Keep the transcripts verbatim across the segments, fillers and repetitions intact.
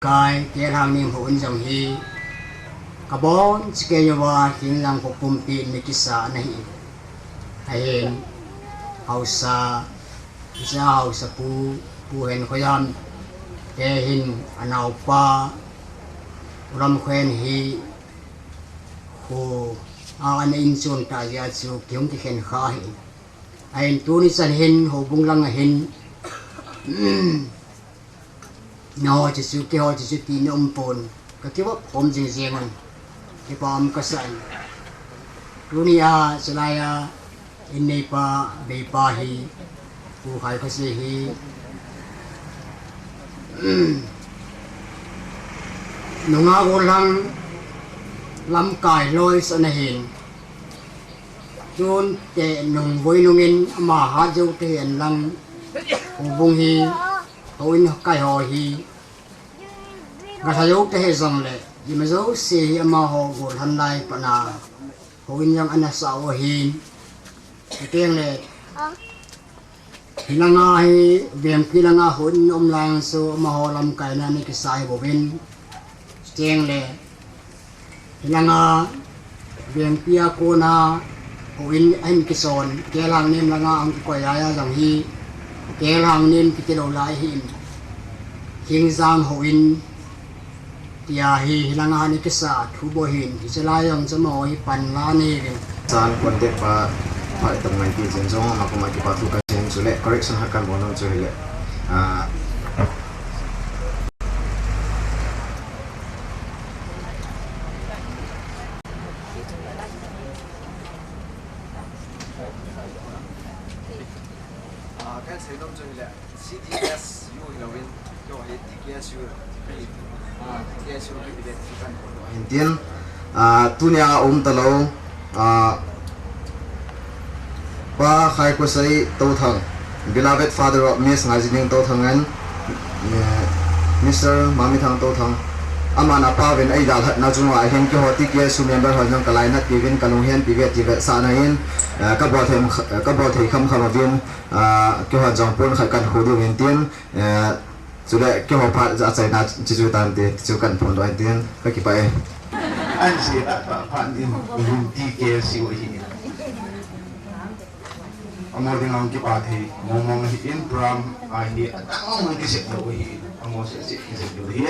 Kai, Kelhangnem houin jong hi, kabon chikei uva, Khengjang khopumpi in mi kisa ana hi. Ahin, haosa, hiche haosapu, Pu Henkhoijan, te hin anaopa, U Lamkhoen hi, kho, a ana inchon tah jeh a chu, kihung kikhen kha ahi. Ahin tuni chan hin, houbung langa hin, Nangho chuchu, keiho chuchu tina umpon, kakivop khom jing jeng un, kipa um kasa in. Tunia, chulaiya, in neipa, beipa hi, Pu Khaikhosei hi, nunga gollhang lamkai loi sa ana hin. Tun te nung voi nungin ama hat jou te hen lang, houbung hi, houin kaiho hi, ngalha jou te hijongle, ima jouse hi amaho gollhang lai pana, houin jong ana sa u ahin, chuteng le, hilanga hi, Vengpi langa houin um lang chu, amaho lamkaina ana kisa hi bouvin, chuteng le, hilanga, Vengpi a kona, houin ahin kichon, Kelhangnem langa ahung kikoi a jong hi, Kelhangnem kiti lou lai ahin, Khengjang houin, tia hi, hilanga ana kisa thu bou ahin, hiche lai jong chu amaho hi panla ana hiuvin. Chan contact pa, phat tah ngai ti chen jong ama koma kipa thu kasei in chule, correction khat kabol nom chu hile. Ah, Ah, kasei nom chu hile, C T S U hilouvin, keiho hi T K S U, ah, T K S U kiti le, ti kan bol u ahin tin, ah, tunia um talou, ah, Pa Khaikhosei Touthang, beloved father of Miss Ngaijineng Touthang and, eh, Mister Mamithang Touthang, aman apa uvin eidalhatna chunga hin keiho T K S U member hon jong kalainat piuvin, kalunghen piuve ti vetsahna in, eh, kabol thei, kabol thei khamkham uvin, ah, keihon jong pon khat kahin kho diu ahin tin, eh, chule keiho phat achaina chu chu tante, chu kahin phongdoh ahin tin, kakipah e. Ahin seidoh phat in, T K S U ahi. Amaho dinga hung kipa thei mong mong ahin, program ahi, adang mong mong kisep lou ahi, amaho seh seh kisep lou ahi.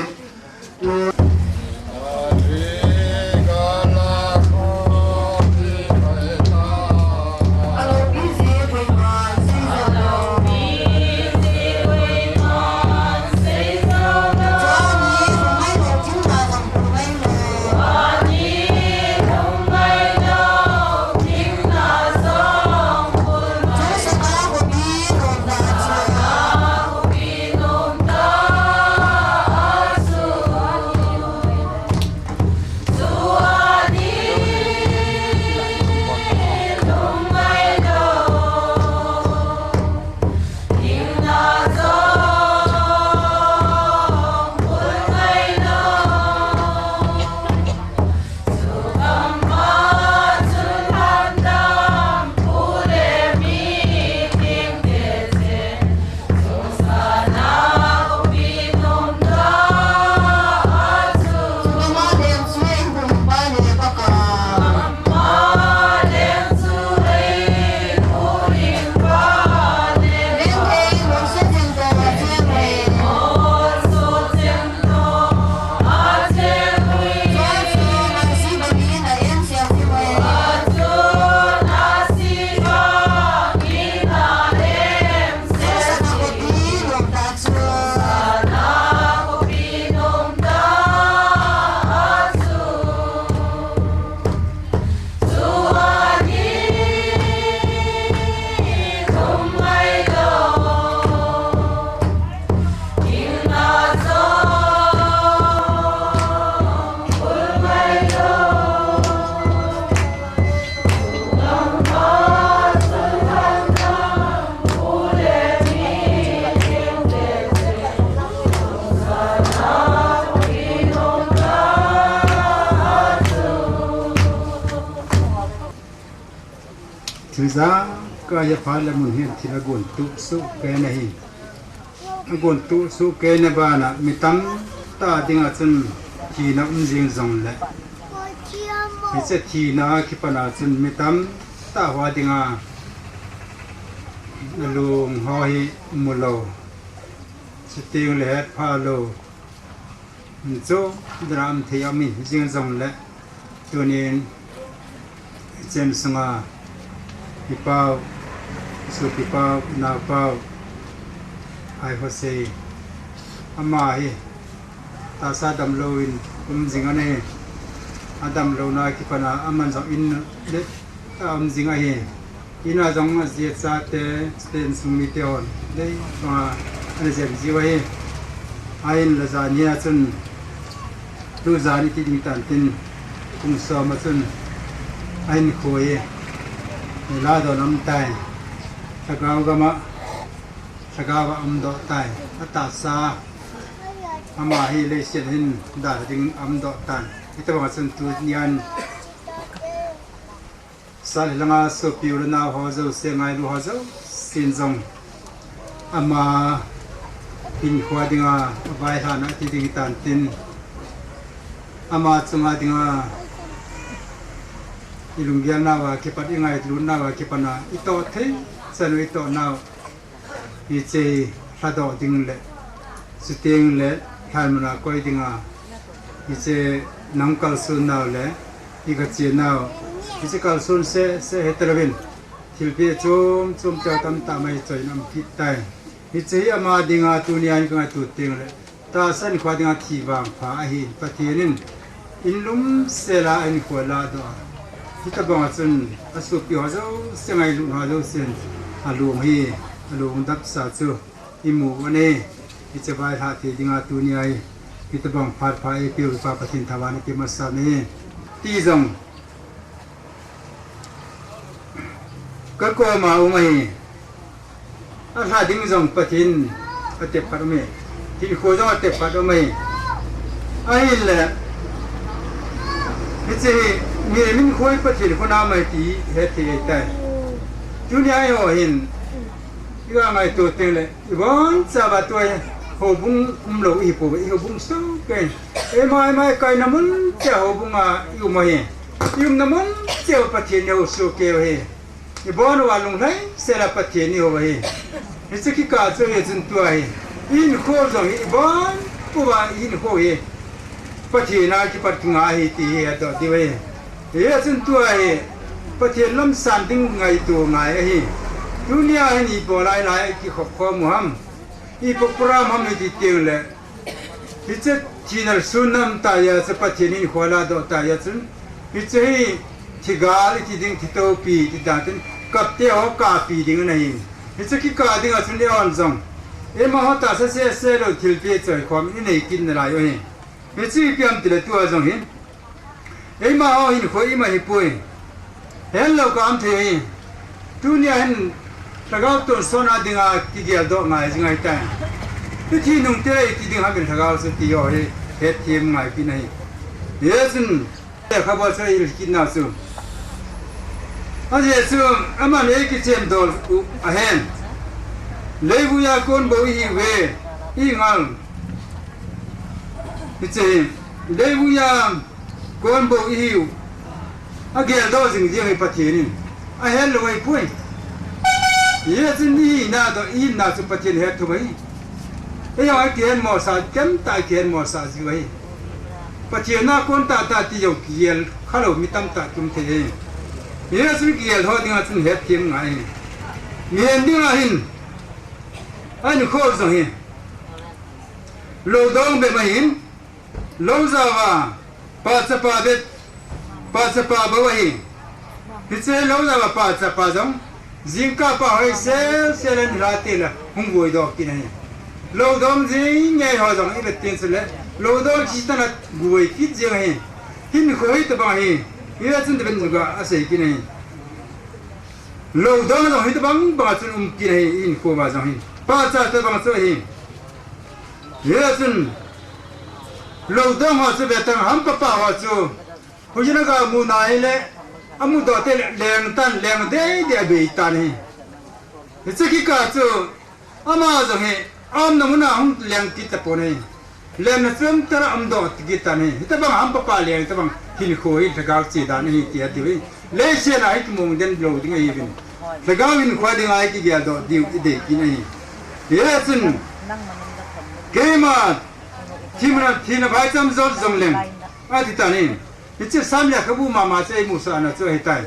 Thil jangkah a phat le mun hin thil agon tup soh kei na hi. Agon tup soh kei na bana mi tam ta dinga chun thina um jing jongle, hiche thina a kipat a chun mi tamtah ho dinga alung ho hi mu lou, chuteng le hetpha lou, chomdra um thei um jing jongle, tunin Chen sunga, i pau, supi pau, nao pau, ai ho sei. Ama hi, tahsa damlou in um jing ahi. Adamlouna kipat a aman jong in le a um jing ahi. Ina jong aji achate, chuteng sung mite hon, dei banga ana jem jiu ahi. Ahin la jan hia chun, tu jan iti ding tan tin, kum som a chun ahin khui, la don um tai. Lhagao gam a, lhagao a um doh tai. Atahsa, ama hi leiset hin dal ding um doh tai. Hitobang a chun tunian Sahli langa sopi u le nao ho jouse, ngailu ho jousen jong ama hinkho dinga vaihomna iti ding tan tin, ama chunga dinga i lunggel nauva kipat, i ngailut nauva kipat a i toh thei chan u i toh nau hiche lhadoh ding le, chuteng le lhanmun a koi dinga, hiche nang kalson nau le, i kache nau, hiche kalson seh seh hita louvin, thilpeh chom chom te tamtah mai choi nam kit tai. Hiche hi ama dinga tunia in ka ngaito teng le, tahsa hinkho dinga thi vangpha ahin, Pathen in in lumsel a hinkho ladoh a. Hitobang a chun asopi ho jouse, ngailut ho jousen alung hi, alung dapsa chu i mu u ahi. Hiche vaihom thei dinga tunia hi, hitobang phat pha eipeu Pa Pathen thangvahna pe masa in, ti jong ka koma um ahi. Alha ding jong Pathen atep khat um e. Hinkho jong atep khat um e. Ahinla, hiche hi mihem hinkho hi Pathen khut a um e ti hetthei ahitai. Tunia eiho hin, i ngaito teng le, ibonchauva tua hi houbung umlou ihi pouve, i houbung soh kei. Eima eima kaina mun cheh a houbung a i um ahi. I umna mun cheh uva Pathen in eihou soh kei u ahi. Ibon uva lunglhai sel a Pathen in eihou u ahi. Hiche kikah chu hichun tua hi, i hinkho jong hi ibon uva i hinkho hi Pathen a kipat kingai ahi ti hi hedoh diu ahi. Hichun tua hi Pathen lamsan ding ngaito ngai ahi. Tunia hin ipi lai lai kikhop khom u ham, ipi program ham iti teng le, hiche thina le sunna um tah jeh a chu Pathen in hinkho ladoh tah jeh a chun, hiche hi thigal iti ding, thi topi iti ding tin, kapte ho kappi ding ana hi. Hiche kikah dinga chun eihon jong, eimaho tahsa seh seh lou thilpeh choi khom i nei kit nalai u ahi. Hiche ipi ham tile tua jong hin, eimaho hinkho ima hipoi. Helou ka um thei hi. Tunia hin lhagao tonsot na dinga kigeldoh ngai jing ahitai. Hiche nung tile iti ding ham in lhagao chu ti ho hi hetthem ngai pi ahi. Hichun, lekhabua chu i hil kit nau chu, ajeh chu aman eikichem dol u ahin. Leivui a kon bou ihiuve, i ngal. Hiche hi, leivui a kon bou ihiu. Ageldoh jing jing hi Pathen in. Ahet lou ahipoi. Hichun i hina toh i hinna chu Pathen in ahet thou ahi. Eiho akihen mosah, kei tah akihen mosah jiu ahi. Pathen a kon tah tah ti jong kigel khalou mi tamtah um thei ahi. Hichun kigel ho dinga chun hetthem ngai ahi. Mihem dinga hin, ahinkho jong hi lou dong bep ahin, lou jao a pah chapa bep, pah chapa bou ahi. Hiche lou jao a pah chapa jong jingkah pah hoi sel sel in lha tile hung voidoh kit ahi. Lou dong jing ngei ho jong i vet teng chule, lou dong chi tana guvoi kit jeng ahi. Hinkho hitobang ahi. Hichun David in jong asei kit ahi. Lou dong jong hitobang bang a chun um kit ahi, i hinkho uva jong hi. Pahcha tobang chu ahi. Hichun lou dong ho chu vetan ham, papa ho chu. Hujin aga mu nai le, amudoh teng le leng tan, leng dei dei abei tan ahi. Hiche kikah chu ama jong hi aumna mun a hung leng kit tapon ahi. Lemna chom tara um doh ti kit tan ahi. Hitabang ham papa leng, hitabang hinkho hi lhagao che dan ahi ti atiu ahi. Leiset a hi kimong den lou ding ahiuvin, lhagao hinkho dinga hi kigel doh diu idei kit in ahi. Hichun keima thina, thina phaicham jot jongleng, ati tan ahi. Hiche Sam lekhabu mama chu eimusah na chu ahitai.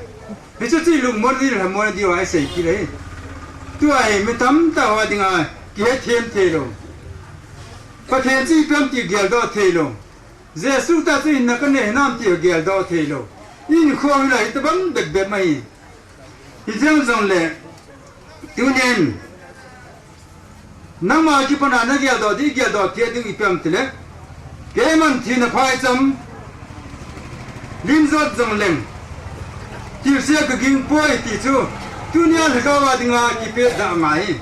Hichu chu ilungmon, ilhamon diu a isei kit ahi. Tua hi mi tamtah ho dinga kihethem theilou, Pathen chu ipi ham ti geldoh theilou, Jesu tah chu hinna kanei hinam ti geldoh theilou, hinkho hi la hitabang bep bep ahi. Hijeng jongle tunin nangma kipana nageldoh ding, geldoh thei ding ipi ham tile, keiman thina phaicham lim jot jongleng, tilse kaging poi ti chu tunia lhagao a dinga kipetda angai.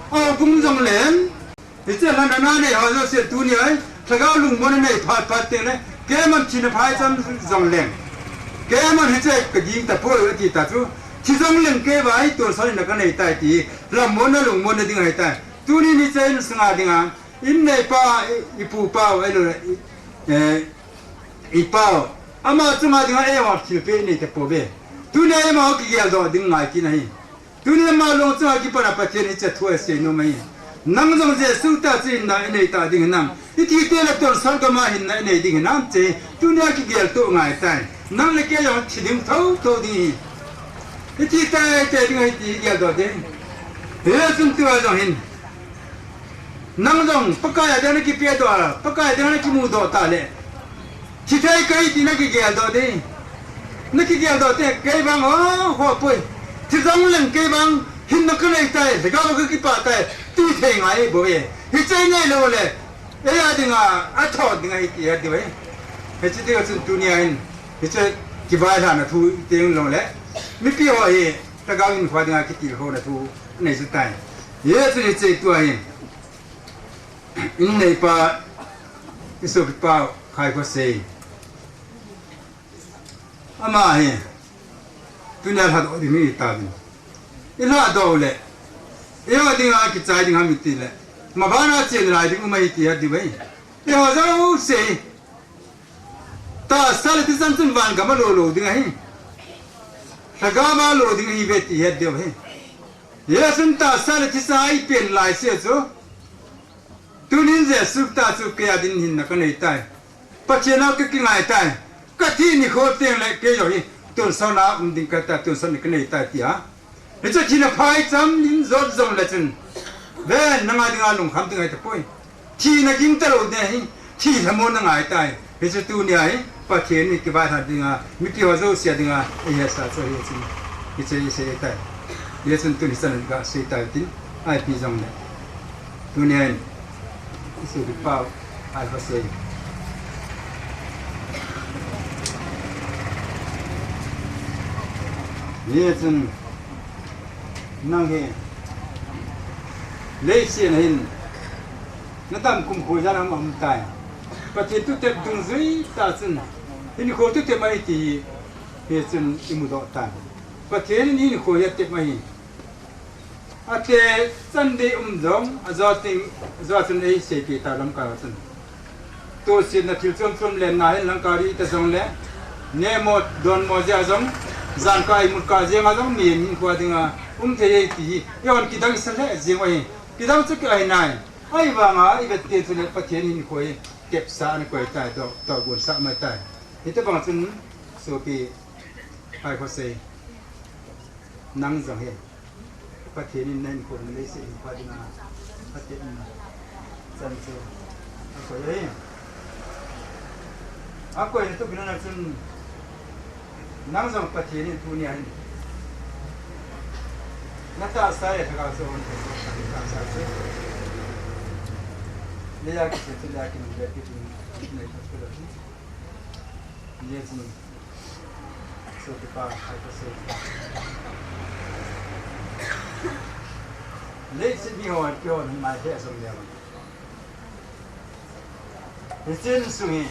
Aum jongleng, hiche lhanna nanei ho jouse tunia hi lhagao lungmonna nei phat phat tengle, keiman thina phaicham jongleng, keiman hiche kaging tapoi ati ta chu, thi jongleng kei vang hi tonsot hinna kanei tai ti, lamonna lungmonna ding ahitai. Tunin hiche insunga dinga, inneipa, i, ipu pau, ahilou le, i, eh, ipau, ama chunga dinga eiho thilpeh inei tapouve. Tunia eiho kigeldoh ding ngai kit in ahi. Tunia ama long chunga kipana Pathen hiche thu asei nom ahi. Nang jong Jesu tah chu hinna inei ta ding hinam? Ithi teng le tonsot gam a hinna inei ding hinam ti tunia kigeltoh ngai tai. Nang le kei jong thi ding thotho ding ahi. Ithi teng teng ding ahi ti geldoh ding. Hichun tua jong hin, nang jong Pakai a dinga nakipehdoh a, Pakai a dinga nakimudoh ta le, thi thei kahi ti nakigeldoh ding. Nakigeldoh teng kei vang, o, ho poi. Thi jongleng kei vang hinna kanei tai, lhagao a kakipah tai ti thei ngai bouve. Hiche inei lou le, eia dinga athot ding ahi ti het diu ahi. Hiche diu chun tunia hin, hiche kivailhahna thu teng lou le, mipi ho hi lhagao hinkho dinga kitilkhouna thu anei chu tai. Hichun hiche tua hi, inneipa, isopipa Khaikhosei, ama hi tunia lhadoh ding hi tauvin. Ilhadoh le, eiho dinga kichai ding ham itile, mabana chen lai ding um ahi ti het diu ahi. Eiho jouse tahsa le thisan chun van gam a lo lou ding ahi. Lhagao a lo ding ahiuve ti het diu ahi. Hichun tahsa le thisan a ipen laise chu, tunin Jesu tah chu kei a din hinna kanei tai. Pathen a kakingai tai. Kathi nikho teng le kei jong hi tonsotna um ding kahitai, tonsot ni kanei tai tia. Hiche thina phaicham lim jot jongle chun, ven, nanga dinga lungkham ding ahi tapoi. Thina ging talou ding ahi, thi lhamonna ngai tai. Hiche tunia hi Pathen in kivailhah dinga, mipi ho jouse a dinga eihetsah chu ahi chun, hiche isei tai. Hichun tuni chan gasei tai tin, ipi jongle, tunia hin isopipa Khaikhosei, hichun nang hi leiset a hin nadam kumkhuh ijat ham aumtai. Pathen thutep dungjui tah chun hinkho thutep ahi ti hi, hichun imudoh tai. Pathen in hinkho hi atep ahi. Ate chan ding um jong, ajo teng, ajo chun eiseipeh tau lamkai a chun, tohsetna thil chom chom lenna hin langkhat ita jongle, nemo donmo jeh a jong, jankah imut kah jeng a jong mihem hinkho dinga um thei ahi ti hi eihon kidang sa lheh jeng u ahi. Kidang chu ki ahi nai. Ahivanga ivet teng chule Pathen hinkho hi tepsa ana koi tai, toh, tohgon sa mai tai. Hitobang chun sopi Khaikhosei, nang jong hi Pathen in nahinkho, naleiset hinkho dinga atepna chan chu akoi ahi. Akoina tobang a chun nang jong Pathen in tunia hin natahsa le lhagao chu ahung thei, natahsa chu leiya kichen chu leiya kinung le kiti nei khat chu lo. Hichun sopipa Khaikhosei, leiset mihon kihon hung mai thei jong leu, hiche insung hi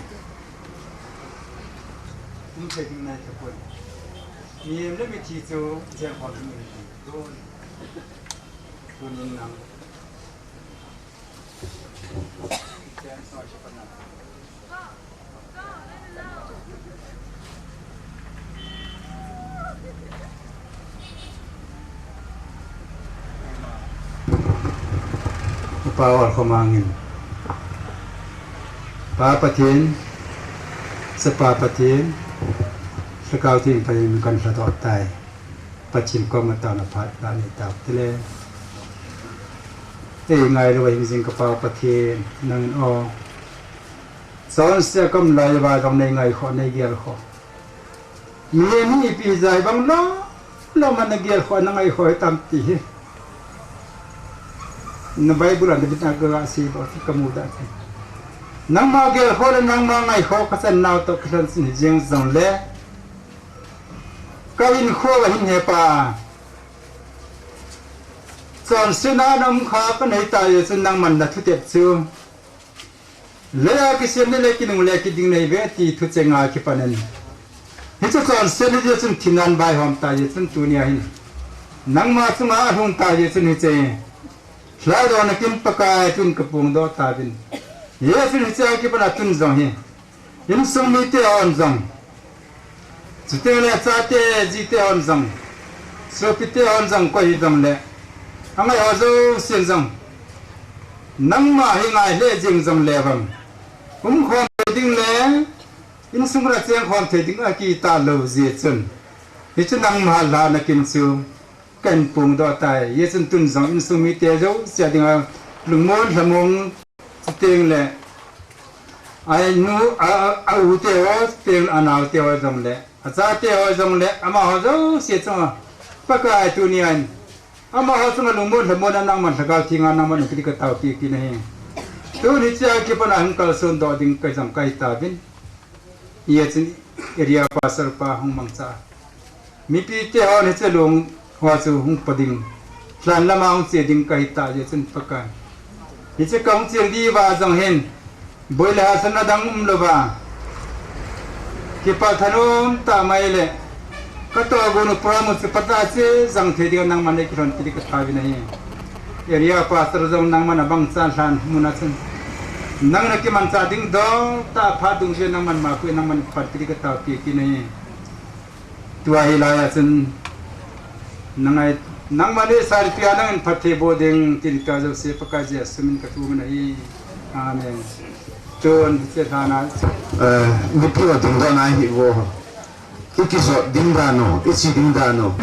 um thei ding nahi tapoi. Mihem le mithi chu chengkhom ding ahi. Tunin nang Upa ol khomangin. Pa Pathen, Chapa Pathen, Lhagao Theng Pathen min kan lhadoh tai. Pathen koma taona phat kanei tau hite. Ei ngailu a hing jing ka Pa Pathen, nangin o. Chonse a ka um lai uva jong nei ngaikhoh, nei gelkhoh. Mihem hi ipi jeh a bang lom lom a na gelkhoh, na ngaikhoh hitam ti hi. Na Bible a David in aga sei bou chu ka muda chu. Nangma gelkhoh le nangma ngaikhoh ka chan nau toh kilhon chin hi jeng jongle, ka hinkho a hin hepa. Chonsetna na um kha ka nei ta jeh chun nangman na thutep chu lei a kisem le lei kinung le kiding nei ve ti thucheng a kipan in. Hichu chonsetna jeh chun thina vaihom ta jeh chun tunia hin nangma chunga alhung ta jeh chun hiche lhadohna kin Pakai tun ka pungdoh tauvin. Jeh chun hiche a kipan a tun jong hi insung mite hon jong, chuteng le chate jite hon jong, sopite hon jong, koi hi jong le, angai ho jousen jong, nangma hi ngai lheh jeng jongle vang, umkhom thei ding le insung a chengkhom thei ding akitah lou jeh chun, hichu nangma lhahna kin chu kan pungdoh tai. Jeh chun tun jong insung mite jouse a dinga lungmon lhamon, chuteng le a nu, a, a, a u te ho, chuteng le a nao te ho jong le, a chate ho jong le, amaho jouse chunga Pakai tunia hin amaho chunga lungmon lhamon a nangman Lhagao Thenga nangman um kit ding ka taopi kit ahi. Tuni chia kipan a hung kalson doh ding ka jong ka hi tauvin. Hijeh chun area pastor pa hung mangcha. Mipite hon hiche lung ho chu hung po ding, lhan lama hung che ding ka hi ta jeh chun Pakai, hiche ka hung cheng diuva jong hin boi le hahsatna dang umlouva, kipa thanom tah mai le, ka tohgon u program u chu phatah a che jang thei dinga nangman nei kilhon kit ding ka taovin ahi. Area pastor jong nangman abang chan lhan mun a chun nang na kimanchah ding dong tah phat dungjuia nangman ma pui nangman pan kit ding ka taopi kit ahi. Tua hilai a chun, nangai, nangman nei sari pia nangin phatthei boh ding tin ka jouse Pakai Jesu min ka thum in ahi. Amen. Chun, hiche lhan a. Eh, mipi ho dingdohna hi vo. I kijot ding dan u, i che ding dan u.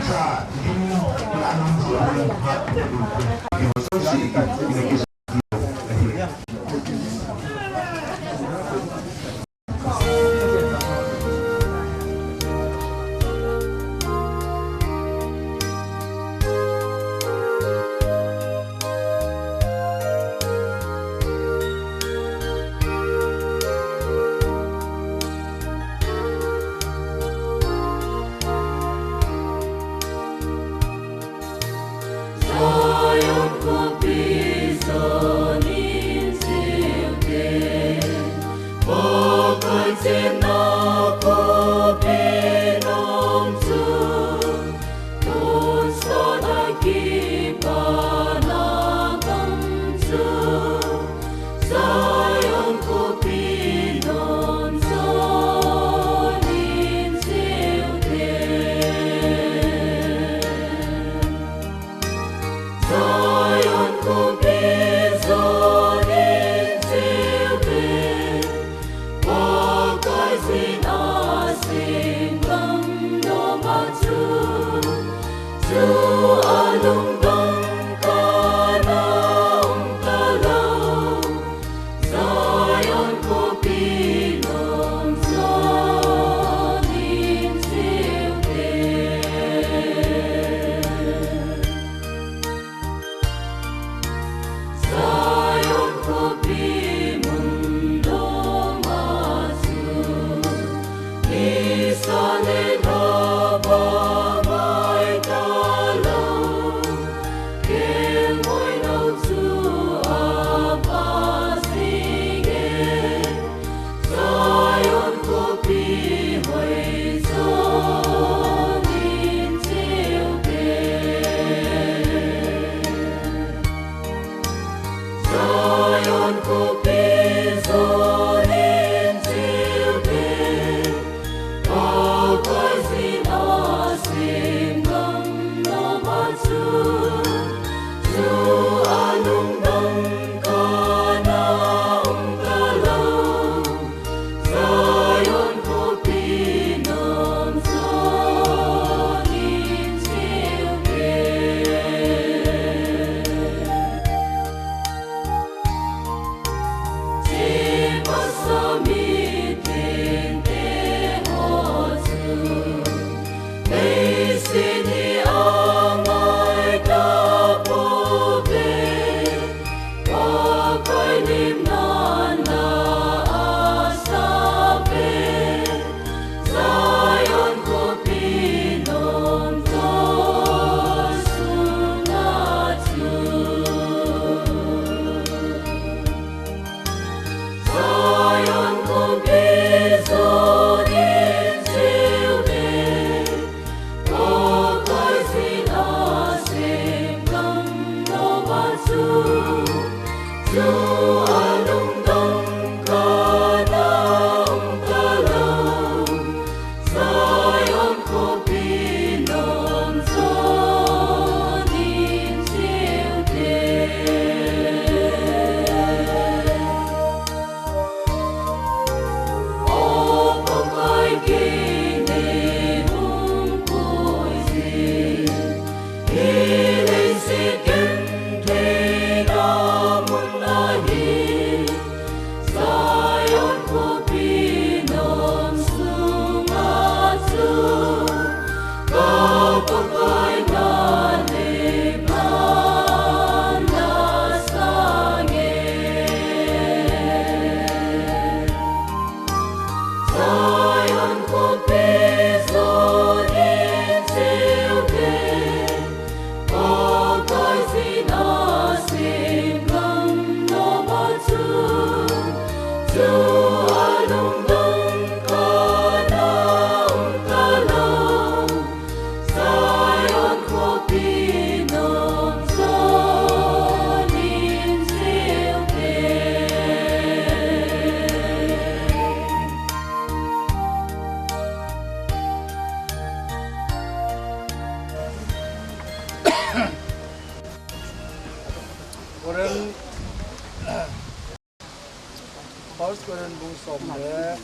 Som le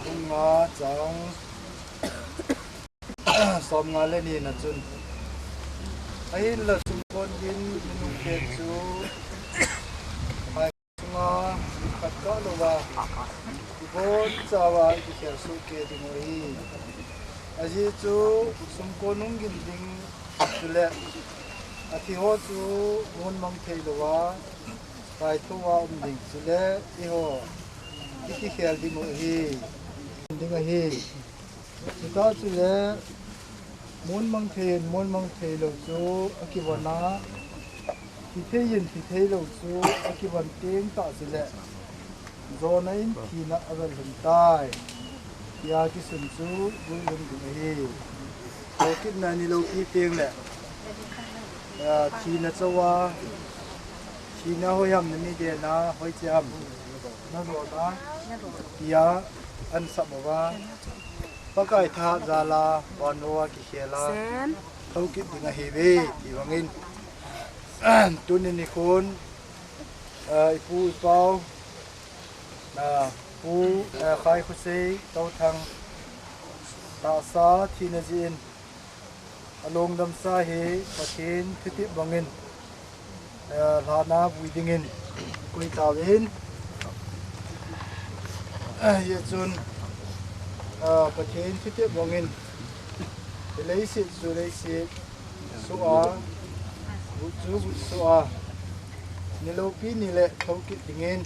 bung nga chang som nga le ni na chun, ahinla sumkon gin minung te chu, ai, sunga khat ka lo va, ibon chawa i kikhel su ke ding u hi. Aji chu sumkon hung gin ding chule, athi ho chu mun mang thei lo va, Kaitho a um ding chule eiho i kikhel ding u hi. Ding ahi. Chuta chule mun mang thei in mun mang thei lo chu akivon a, thi thei in thi thei lo chu akivon teng tah chule, jona in thina avel lhung tai. Tia kisun chu guilhung ding ahi. Thokitna ni lopi teng le, ah, thina chauva, thina hoi ham na mi dena, hoiche ham na jona, tia an sap uva, Pakai thahat jal a, vannoi a kikhel a, thokit ding ahi ve, ti bangin, tuni nikhon, ah, ipu ipau, ah, Pu, ah, Khai Khosei Touthang tahsa thina jeh in, alongdamsa hi Pathen thutep bangin, eh, lhana vui dingin koi tauvin. Eh, hijeh chun, eh, Pathen thutep bangin, leiset chu leiset soh a, gut chu gut soh a, ni lopi ni le thokit dingin,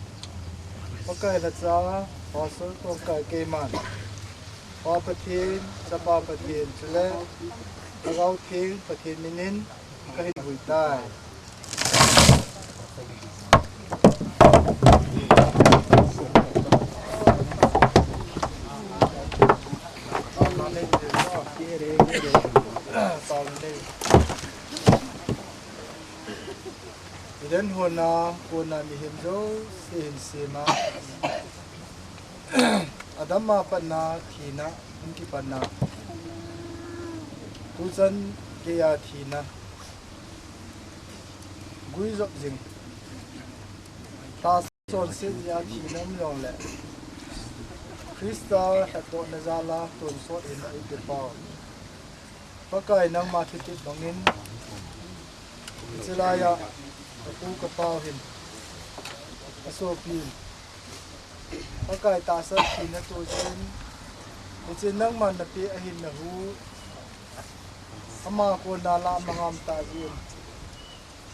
Pakai lhacha, Pastor Tongkai keiman, Pa Pathen, Chapa Pathen, chule Lhagao Theng Pathen minin kahin vui tai. Eden hon a kona mihem jouse hin sema, Adam a patna thina hung kipanna, tuchan geiya thina guijop jing, tahsa chonset jeh a thina um jongle, Christa lhatdohna jal a tonsot in eipeh pau Pakai, nangma thutep bangin, hiche laiya kapu kapau hin, asopi in, Pakai tahsa thina toh jeh in, hiche nangman napeh ahin nahu, ama kona lah mangam tah jeh in,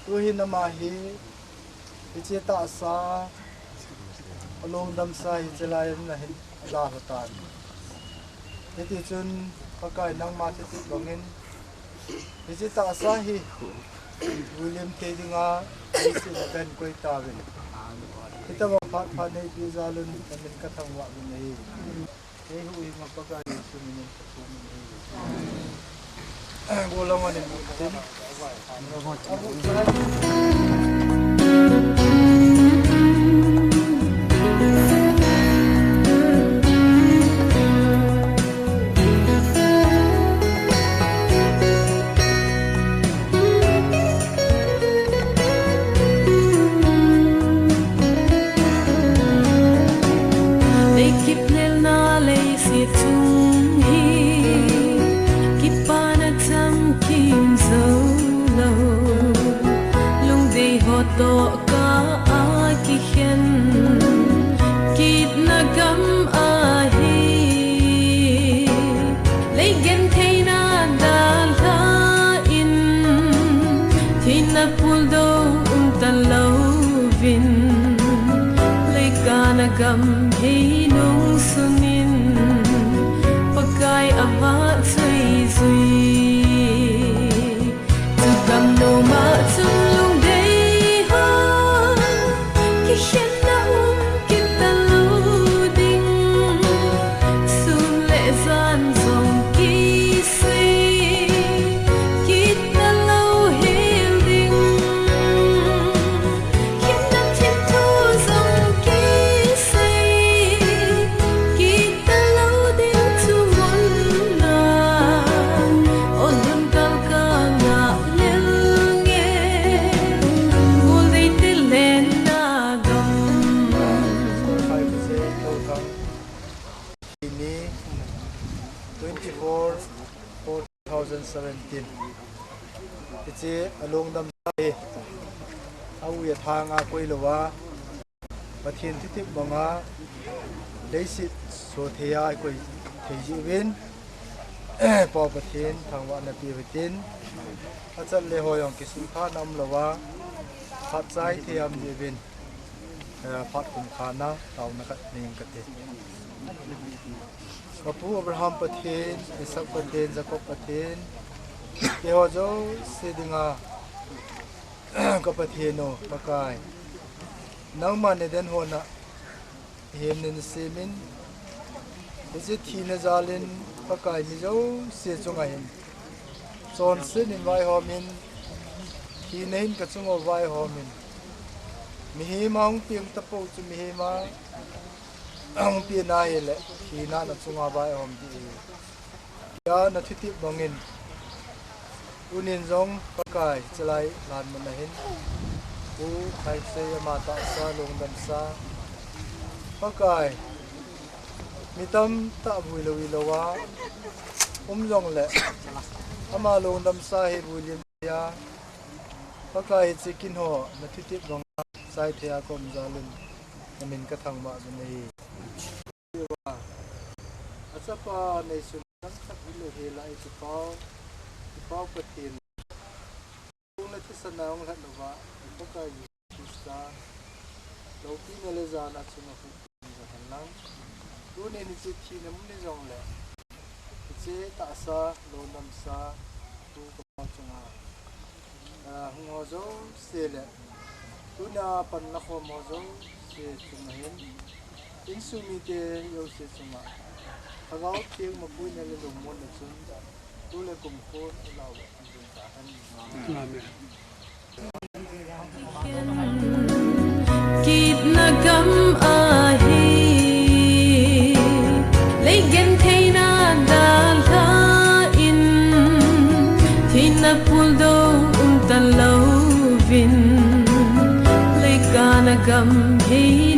tuhin ama hi, hiche tahsa, alongdamsa hiche laiya nahin dalha tan. Hitichun, Pakai, nangma thutep bangin, hiche tahsa hi vuilim thei dinga, leiset a kahin koi tauvin, hitobang phat pha neipeh jal un, namin kathangvah uvin ahi. Keiho hi Pakai Jesu minin kathum in ahi. Gollhang in tin. Leikip lelna leiset chung hi kipana chamkim jou lou, lungdei ho toh kah a kikhen kitna gam ahi. Lei gentheina dalha in, thina puldou um talouvin, leikana gam hei nung sun in, Pakai avahchoi jui. Chu gam nom a chun lungdei ho kikhenna um kit talou ding, sun le jan jong kisei kit talou hel ding, khenna themthu jong kisei kit talou ding, chu mun a ol hun kal ka ngah lel nge. ni twenty-four four two thousand seventeen. Hiche alongdamsa hi a u a thang a koi louva, Pathen thutep banga leiset sothei a ikoi thei jeh uvin, Pa Pathen thangvahna pe utin, achat le ho jong kisuhthahna umlouva, phat chai thei a um jeh uvin, eh, phat kum khat na taona khat nei inge kati. Ka pu Abraham Pathen, Isaac Pathen, Jacob Pathen, keiho jouse dinga ka Pathen u Pakai, nangman Eden hon a hemna nei semin, hiche thina jal in Pakai mi jouse chunga hin chonset in vaihom in, thina hin ka chunga vaihom in, mihem a hung peng tapou chu mihem a hung peng ahile thina na chunga vaihom ding ahi. Tia na thutep bangin, tunin jong Pakai chalai lhan mun ahin, Pu Khaisei ama tahsa longdamsa, Pakai, mi tamtah vui lou hi louva um jongle, ama longdamsa hi vui lim tia, Pakai hiche kin ho na thutep banga chai thei a ka um jal in, na min ka thangvah uvin ahi. Achapa neisun dang khat hilou hela i kipau, kipau Pathen. Kong le thisan a hung lhat louva, i Pakai Jesu Christa loupina le jana chunga hung peng hen lang. Tunin hiche thina mun hi jongle, hiche tahsa longdamsa tu ka pa chunga, ah, hung ho jouse le, tuna panla khom ho jouse chunga hin, insung mite jouse chunga Lhagao Theng mapuina le lungmonna chun tu le kum khun i lau jing tahen. Amen. Kitna gam ahi, lei gentheina dalha in, thina puldo um talouvin, leikana gam hi